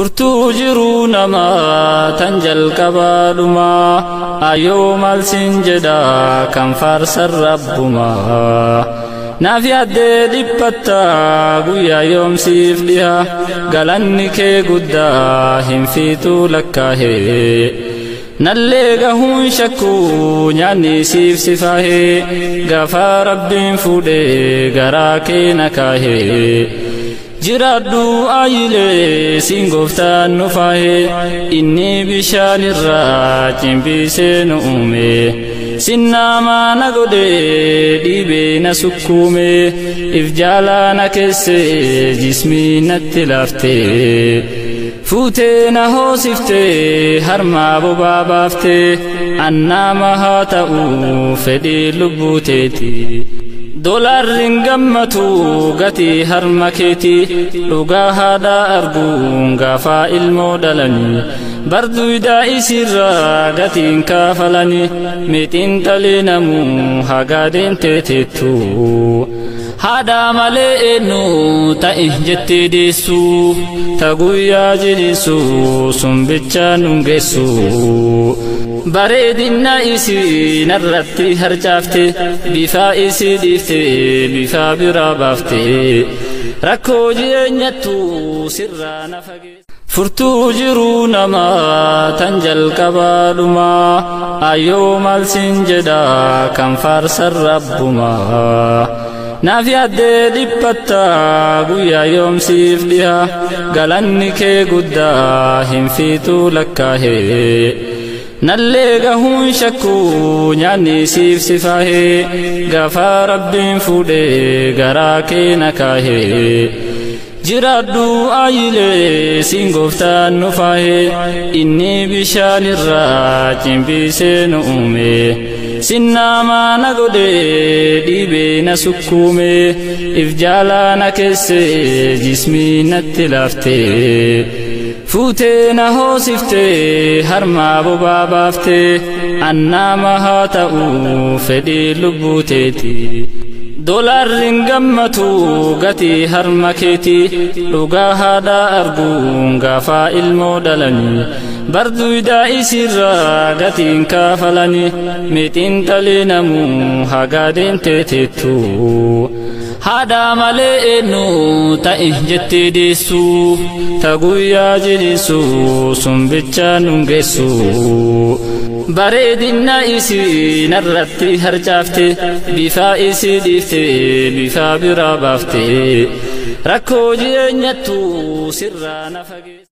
Furtuu jiruu namaa tan jalqabaa dhumaa ayyoo maal siin jedha kan faarsan rabbumaa. Naaf yaaddee dhiphatta guyyaa yoomsiif dhiha galanni kee guddaa hin fiixuu lakkaahee. Nallee gahuun shakkuu nyaanni siif sifaahee gaafa rabbiin fuudhee garaa kee na kaahee. Jiraadhu ayilee siin gooftaan nu faahee inni bishaan irraa cimbisee nu uume. Sinnaamaa na godhee dhiibee na sukkuume if jaalaa na keessee jismii natti laaftee. Fuutee na hoosiftee harmaa bobaa baaftee annaama haa ta'uu fedhii lubbuu teeti. Doolaarri hin gammatu gatii harma keeti dhugaa haadha arguun gaafa ilmoo dhalanii barduydaa isiirraa gatiin kaafalanii mixiin xalee namuu hagaa deemtee teettu. Haadha malee eenyu ta'e jettee deessu ta guyyaa jiriisu sun bichaa nun geessu. Bareedina isii narratti harcaafte bifa isii dhiifte bifa biraa baafte rakkoo jireenyattu sirraa na fageesse. Furtuu jiruu namaa tan jalqabaa dhumaa ayyoo maal siin jedha kan faarsan rabbumaa. Naaf yaaddee dhiphatta guyyaa yoomsiif dhiha galanni kee guddaa hin fiixuu lakkaahee. Nallee gahuun shakkuu nyaanni siif sifaahee gaafa rabbiin fuudhee garaa kee na kaahee. Jiraadhu ayilee siin gooftaan nu faahee inni bishaan irraa cimbisee nu uume. Sinnaamaa na godhee dhiibee na sukkuume if jaalaa na keessee jismii natti laaftee. Fuutee na hoosiftee harmaa bobaa baaftee annaama haa ta'uu fedhii lubbuu teeti. Doolaarri hin gammatu gatii harma keeti dhugaa haadha arguun gaafa ilmoo dhalanii barduydaa isiirraa gatiin kaafalanii mixiin xalee namuu hagaa deemtee teettu. Haadha malee eenyu ta'e jettee deessu ta guyyaa jiriisu sun bichaa nun geessu. Bareedina isii narratti harcaafte bifa isii dhiifte bifa biraa baafte rakkoo jireenyattu sirraa na fageesse.